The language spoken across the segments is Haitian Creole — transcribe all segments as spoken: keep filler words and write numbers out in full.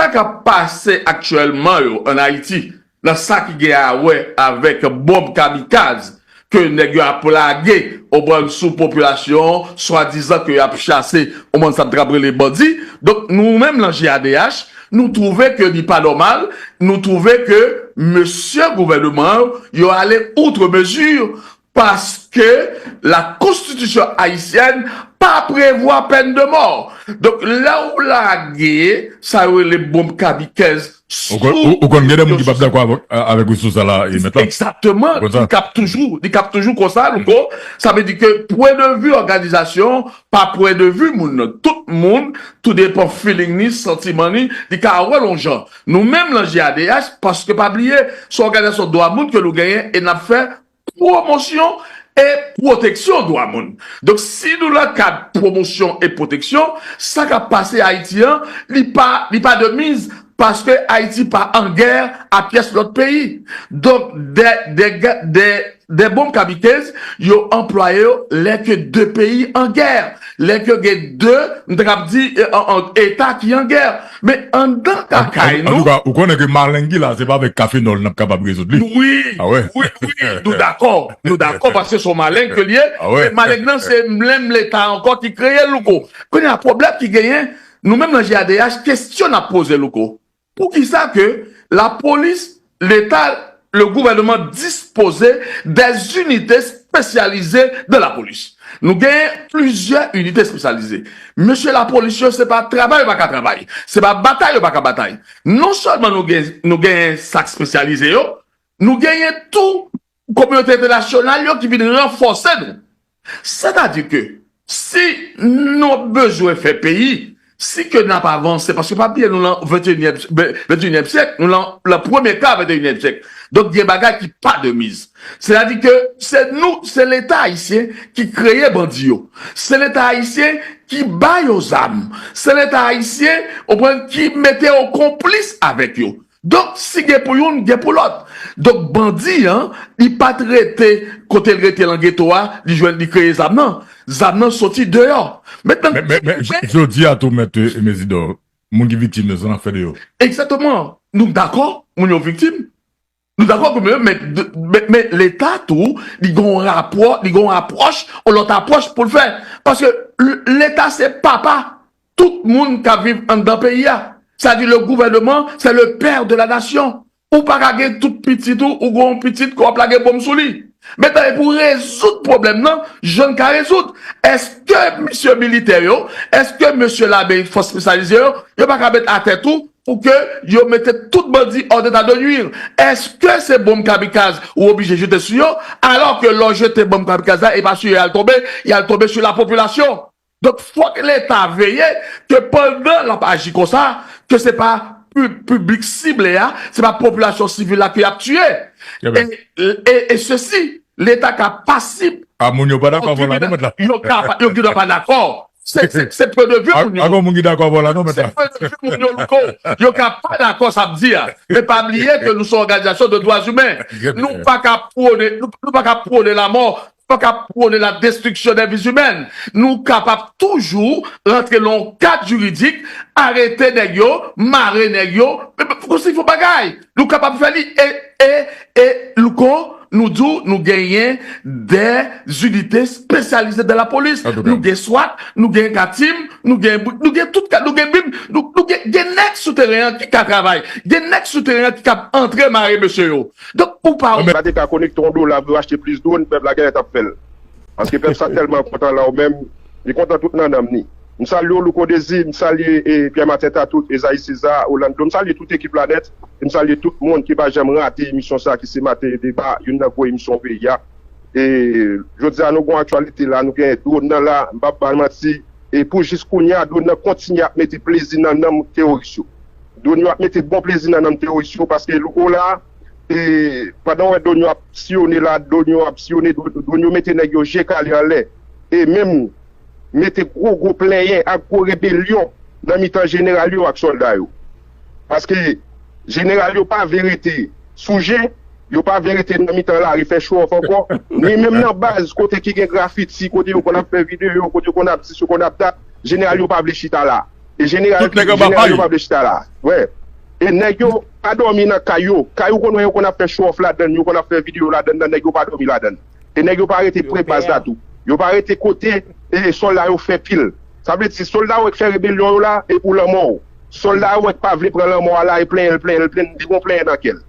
sa k ap pase aktyèlman yo ann Ayiti, nan sa ki gen a wè avèk bonm kamikaz ke nèg yo ap lage, ou konprann, sou popilasyon an, swadizan ke y ap chase, ou konprann, sa n t ap rele bandi. Donk, nou menm nan G A D H, nou twouve ke li pa nòmal, nou twouve ke mesye gouvènman yo, yo ale outre mesure, paske la konstitisyon ayisyèn pa prevwa pèn de mò. Donk, lè w lage sa yo rele bonm kamikaz, ou konn, ou, ou konn gen de moun ki p ap dakò avèk, avèk resous sa la, e mèt la. Egzakteman. Li k ap toujou, li k ap toujou konsa, Louko. Sa vle di ke pwen de vi òganizasyon pa pwen de vi moun nan. Tout moun, tou depan feeling ni, santiman ni, li ka wè l yon jan. Nou menm nan G A D H, paske pa bliye, se yon òganizasyon dwa moun ke nou genyen e n ap fè pwomosyon e pwoteksyon dwa moun. Donk, si nou nan kad pwomosyon e pwoteksyon, sa k ap pase Ayiti an, li pa, li pa de miz, paske Ayiti pa an gè a pyès lòt peyi. Donk, de, de, de, de bonm kamikaz, yo anplwaye yo lè ke de peyi an gè. Lè ke gen de, m t ap di, e, an, an, eta ki an gè. Men anndan kakay nou. Antouka, ou konnen ke maleng ki la, se pa avèk kafenòl n ap kapab rezoud li. Wi, wi, wi, nou dakò. Nou dakò paske se yon maleng ke l ye. Men maleng nan, se menm Leta ankò ki kreye l, Louko. Kounye a, pwoblèm ki genyen, nou menm nan G A D H, kesyon n ap poze, Louko. Poukisa ke lapolis, Leta, le gouvernement dispose des unités spécialisées de la police? Nou genyen plizyè inite espesyalize. Mesye lapolis yo, se pa travay yo pa ka travay. Se pa batay yo pa ka batay. Non sèlman nou gen, nou genyen sa k espesyalize yo, nou genyen tou kominote entènasyonal yo ki vin ranfòse nou. Sètadi ke si nou bezwen fè peyi, si ke n ap avanse, paske pa bliye nou nan venteyinyèm, venteyinyèm syèk, nou nan, nan premye ka venteyinyèm syèk. Donk, gen bagay ki pa de miz. Sètadi ke se nou, se Leta ayisyen ki kreye bandi yo. Se Leta ayisyen ki ba yo zam. Se Leta ayisyen, ou konprann, ki mete yo konplis avèk yo. Donk, si gen pou youn, gen pou lòt. Donk, bandi an, li pa t rete kote l rete nan geto a, li jwenn, li kreye zam nan. Zam nan soti deyò. Mentnan, men, men, men, j-, jodi a tou, mèt, e, Mezidò, moun ki viktim yo, sa n ap fè de yo? Egzakteman. Nou dakò, moun yo viktim. Nou dakò ke men, men, men, men Leta tou, li gen yon rapò, li gen yon apwòch, yon lòt apwòch pou l fè. Paske l-, Leta se papa tout moun k ap viv anndan peyi a. Sa di le gouvernement, c'est le père de la nation. Ou pa ka gen tout pitit ou, ou gen yon pitit ke w ap lage bonm sou li. Mentnan, e pou rezoud pwoblèm nan, jan n ka rezoud. Èske mesye militè yo, èske mesye lame, fòs espesyalize yo, yo pa ka met atè tou pou ke yo mete tout bandi hors d'état de nuire? Èske se bonm kamikaz ou oblije jete sou yo, alò ke lè w jete bonm kamikaz la, e pa sou yo y al tonbe, y al tonbe sou lapopilasyon? Donk, fòk Leta veye ke pandan l ap aji konsa, ke se pa pi-, piblik sible a, se pa popilasyon sivil la ke y ap tiye. E, e, e sesi, Leta ka pasib. A, moun yo pa dakò avè w la, non, mèt la. Yo ka pa, yo gen dwa pa dakò. Se, se, se pwen de vi moun yo. A, a, moun ki dakò avè w la, non, mèt la. Se pwen de vi moun yo, Louko. Yo ka pa dakò sa m di a. Men pa bliye ke nou se yon òganizasyon de dwa imen. Nou pa ka pwone, nou, nou pa ka pwone lamò. Pa ka pwone la destriksyon dè vi imèn. Nou kapab toujou rantre nan yon kad jiridik, arete nèg yo, mare nèg yo, men, men, fòk si fò bagay. Nou kapab fè li e, e, e, Louko, nou di w, nou genyen dè inite espesyalize de la polis. Nou gen swat, nou gen katim, nou gen, nou gen tout ka, nou gen bib, nou, nou gen, gen nèg sou teren an ki ka travay. Gen nèg sou teren an ki ka antre mare mesye yo. Donk, ou pa. Anben, pa te ka konekte yon dola pou yo achte plis dwòn, pèp la genlè t ap fè l. Paske pèp sa tèlman kontan la ou menm, li kontan tout nan nanm ni. M salye w, Louko Dezi, m salye, e, Pierre Martin Tatout, Esaïe César, Orlando, m salye tout ekip la nèt, e m salye tout moun ki pa janm rate emisyon sa ki se Maten Deba, youn nan gwo emisyon peyi a. E, jodi a, nou gen yon aktyalite la, nou gen dwòn nan la, m p ap ba n manti, e pou jis kounye a, dwòn nan kontinye ap mete plezi nan nanm teworis yo. Dwòn yo ap mete bon plezi nan nanm teworis yo, paske Louko la, e, pandan w wè dwòn yo ap siyone la, dwòn yo ap siyone, dwòn, dwòn yo mete nèg yo je kale anlè. E menm mete gwo, gwo plenyen ak gwo rebelyon nan mitan jeneral yo ak sòlda yo. Paske jeneral yo pa vle rete sou je, yo pa vle rete nan mitan lari fè show off ankò. Ni menm nan baz, kote ki gen grafiti, kote yo konn ap fè videyo, kote yo konn ap dis, yo konn ap dat, jeneral yo pa vle chita la. E jeneral, jeneral yo pa vle chita la. Wè. E nèg yo pa dòmi nan kay yo. Kay ou konn wè yo konn ap fè show off ladann, yo konn ap fè videyo ladann nan, nèg yo pa dòmi ladann. E nèg yo pa rete pre baz la tou. Yo pa rete kote e sòlda yo fè pil. Sa vle di sòlda yo k fè rebelyon yo la e pou lanmò w. Sòlda yo k pa vle pran lanmò a la e plenyen l, plenyen l, plenyen l, li gon plenyen nan kè l.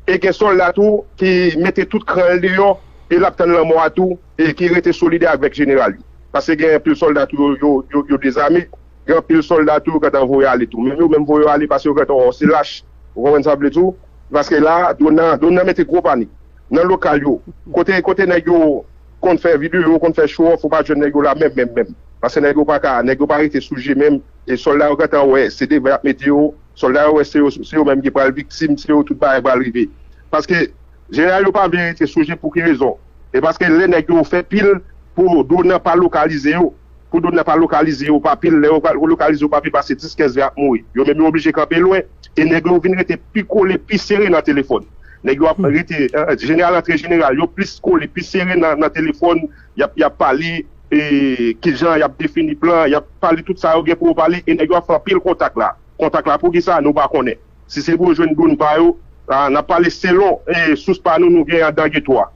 E gen sòlda tou ki mete tout kran l deyò e l ap tann lanmò a tou e ki rete solidè avèk jeneral yo. Paske gen anpil sòlda tou yo, yo, yo, yo dezame, gen anpil sòlda tou yo gentan voye ale tou. Menm yo menm voye yo ale paske yo gentan wè w se lach. Ou konprann sa m vle di w? Paske la, dwòn nan, dwòn nan mete gwo panik nan lokal yo. Kote, kote nèg yo konn fè videyo, konn fè show off, ou pa jwenn nèg yo la menm, menm, menm. Paske nèg yo pa ka, nèg yo pa rete sou je menm. E sòlda yo gentan wè se devan y ap mete yo. Sòlda yo wè se yo, se yo menm ki pral viktim, se yo tout bagay pral rive. Paske jeneral yo pa vle rete sou je pou ki rezon? E paske lè nèg yo fè pil pou dwòn nan pa lokalize yo, pou dwòn nan pa lokalize yo pa pil, lè yo pa lokalize yo pa pil pase dis kenz lè y ap mouri. Yo menm yo oblije kanpe lwen, e nèg yo vin rete pi kole, pi sere nan telefòn. Nèg yo ap rete, eh, jeneral antre jeneral, yo plis kole, pi sere nan, nan telefòn, y ap, y ap pale, e, kijan y ap defini plan, y ap pale tout sa yo gen pou yo pale, e nèg yo ap fè anpil kontak la. Kontak la, poukisa? Nou pa konnen. Si se pou yo jwenn dwòn pa yo, a, n ap pale selon, e, sous pa nou, nou gen anndan geto a.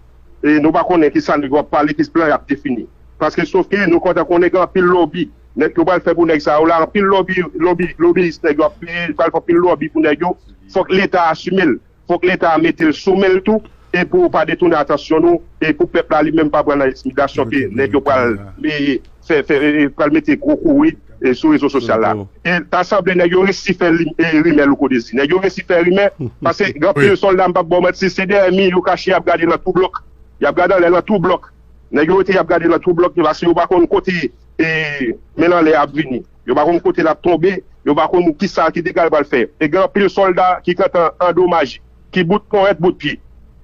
E nou pa konnen kisa nèg yo ap pale, ki plan y ap defini. Paske sofke nou kontan konnen gen anpil lòbi. Nèg yo pral fè pou nèg sa yo la, anpil lòbi, lòbi, lobiyis nèg yo ap peye, pral fè anpil lòbi pou nèg yo. Fòk Leta asime l. Fòk Leta mete l sou men l tou, e pou pa detounen atansyon nou, e pou pèp la li menm pa pran nan entimidasyon ke nèg yo pral, e, fè, fè, e, pral mete gwo kouri, e, sou rezo sosyal la. E ta sanble nèg yo resi fè lim-, e, rimè, Louko Dezi. Nèg yo resi fè rimè, paske gen anpil sòlda, m p ap ba w manti, se dèyè mi yo kache, y ap gade nan tou blòk. Y ap gade anlè nan tou blòk. Nèg yo rete, y ap gade nan tou blòk, paske yo pa konn kote, e, men l anlè a ap vini. Yo pa konn kote l ap tonbe, yo pa konn kisa ki dega l pral fè. E gen anpil sòlda ki gentan andomaje, ki bout ponyèt, bout pye.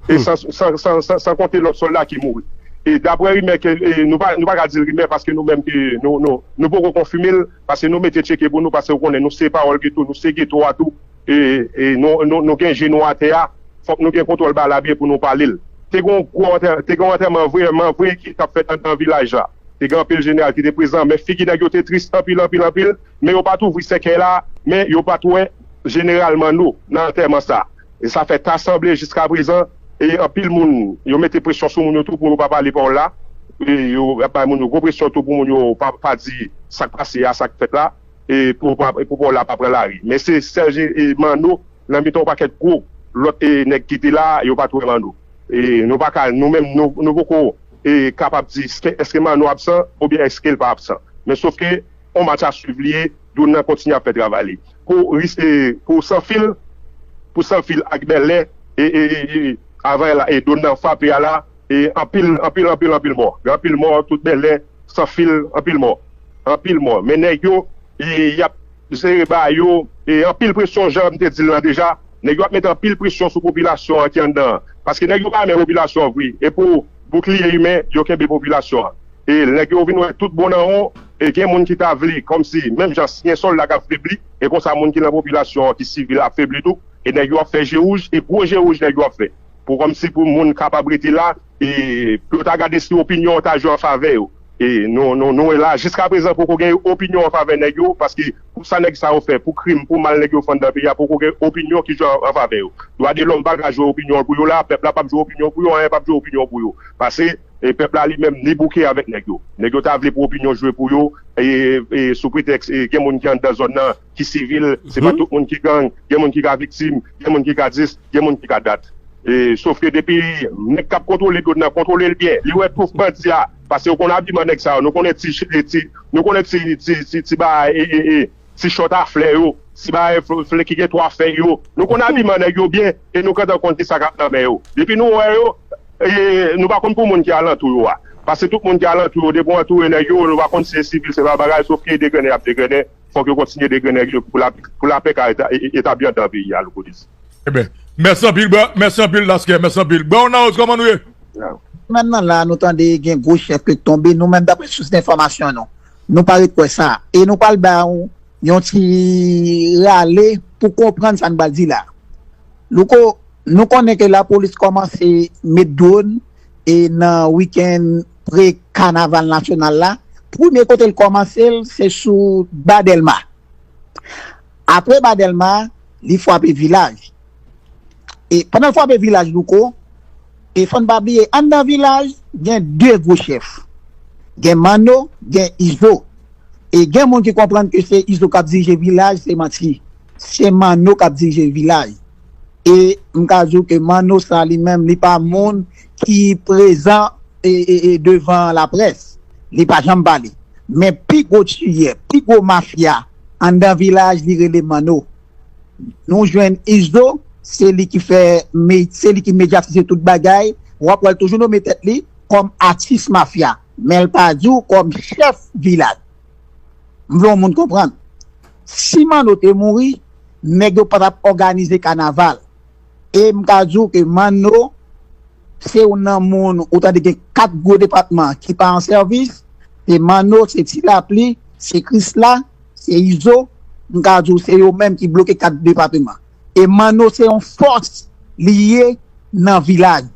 E san, san, san, san, san konte lòt sòlda ki mouri. E daprè rimè ke, e, nou pa, nou pa ka di l rimè paske nou menm ke nou, nou, nou poko konfime l, paske nou mete tcheke pou nou, paske ou konnen nou se pawòl geto, nou se geto a tou. E, e nou, nou, nou gen je nou atè a, fòk nou gen kontwòl ba la byen pou nou pale l. Te gen yon gwo antè-, te gen yon antèman vrèman vre ki t ap fèt anndan vilaj la. Te gen anpil jeneral ki te prezan, men figi nèg yo te tris anpil, anpil, anpil, men yo pa t ouvri sèkèy la, men yo pa t wè jeneral Manno nan antèman sa. E sa fè ta sanble jiska prezan, e anpil moun, yo mete presyon sou moun yo tou pou yo pa pale pawòl la. E yo ap bay moun yo gwo presyon tou pou moun yo pa, pa di sa k pase a, sa k fèt la, e pou, pou, pou pawòl la pa pran lari. Men se sèl je-, e Manno nan mitan yon pakèt gwo lòt, e, nèg ki te la, yo pa t wè Manno. E nou pa ka, nou menm, nou, nou poko, e, kapab di èske, èske Manno absan oubyen èske l pa absan. Men sofke, yon match a swiv li ye, dwòn nan kontinye ap fè travay li. Pou ris-, e, pou Sanfil, pou Sanfil ak Bèlè, e, e, e, e, avan la, e, dwòn nan frape a la, e, anpil, anpil, anpil, anpil mò. Gen anpil mò, tout Bèlè, Sanfil, anpil mò. Anpil mò. Men nèg yo, e, y ap sere ba yo, e, anpil presyon, jan m te di l lan deja. Nèg yo ap mete anpil presyon sou popilasyon an ki anndan an. Paske nèg yo pa renmen popilasyon an vre. E pou boukliye imen, yo kenbe popilasyon an. E nèg yo vin wè tout bon nan won, e gen moun ki ta vle, kòmsi, menm jan si gen sòlda k ap febli, e konsa moun ki nan popilasyon an, ki sivil, ap febli tou, e nèg yo ap fè je wouj, e gwo je wouj nèg yo ap fè. Pou kòmsi pou moun kapab rete la, e pou yo ta gade si opinyon an ta jwe an favè yo. E nou, nou, nou wè la, jiska prezan poko gen opinyon an favè nèg yo, paske pou sa nèg sa yo fè, pou krim, pou mal nèg yo fè anndan peyi a, poko gen opinyon ki jwe an favè yo. Dwa de lòm pa ka jwe opinyon pou yo la, pèp la p ap jwe opinyon pou yo, anyen p ap jwe opinyon pou yo. Paske, e pèp la li menm, li bouke avèk nèg yo. Nèg yo ta vle pou opinyon jwe pou yo, e, e sou pretèks, e, gen moun ki anndan zòn nan, ki sivil, se pa tout moun ki gang, gen moun ki ka viktim, gen moun ki ka dis, gen moun ki ka dat. E, sofke depi nèg k ap kontwole dwòn nan, kontwole l byen, li wè pwof bandi a, paske yo konn abiman nèg sa yo, nou konnen ti, ti, nou konnen ti, ti, ti, ti bagay, e, e, e, ti chòt a flè yo, ti bagay fle ki gen twa fèy yo, nou konn abiman nèg yo byen, e nou gentan konn kisa k ap nan men yo. Depi nou wè yo, e, nou pa konn pou moun ki alantou yo a. Paske tout moun ki alantou yo, depi w antoure nèg yo, nou pa konn si se sivil, se pa bagay, sofke degrennen y ap degrennen, fòk yo kontinye degrennen pou lapè, pou lapè ka eta-, e, e, etabli anndan peyi a, Louko Dezi. Eben, mèsi anpil, bro. Mèsi anpil, Laskè. Mèsi anpil. Brown House, kòman nou ye? Menm nan la, nou tande gen gwo chèf ki tonbe. Nou menm, daprè sous enfòmasyon nou, nou pa ret kwè sa. E nou pral ba w yon ti rale pou konprann sa n pral di la. Louko, nou konnen ke lapolis kòmanse met dwòn e nan wikenn pre kanaval nasyonal la. Premye kote l kòmanse l, se sou Ba Dèlma. Apre ba Dèlma, li frape Vilaj. E pandan l frape Vilaj, Louko, e fò n pa bliye, anndan Vilaj, gen de gwo chèf. Gen Manno, gen Izo. E gen moun ki konprann ke se Izo k ap dirije Vilaj, se manti. Se Manno k ap dirije Vilaj. E m ka di w ke Manno sa li menm, li pa moun ki prezan e, e, e devan laprès. Li pa janm pale. Men pi gwo tiyè, pi gwo mafya anndan Vilaj, li rele Manno. Nou jwenn Izo, se li ki fè, se li ki medyatize tout bagay. W ap wè l toujou nome tèt li kòm atis mafya. Men l pa di w kòm chèf Vilaj. M vle yon moun konprann. Si Manno te mouri, nèg yo pa t ap òganize kanaval. E m ka di w ke Manno, se youn nan moun, ou tande gen kat gwo depatman ki pa an sèvis, se Manno, se Ti Lapli, se Krisla, se Izo, m ka di w se yo menm ki bloke kat depatman. E Manno se yon fòs li ye nan Vilaj.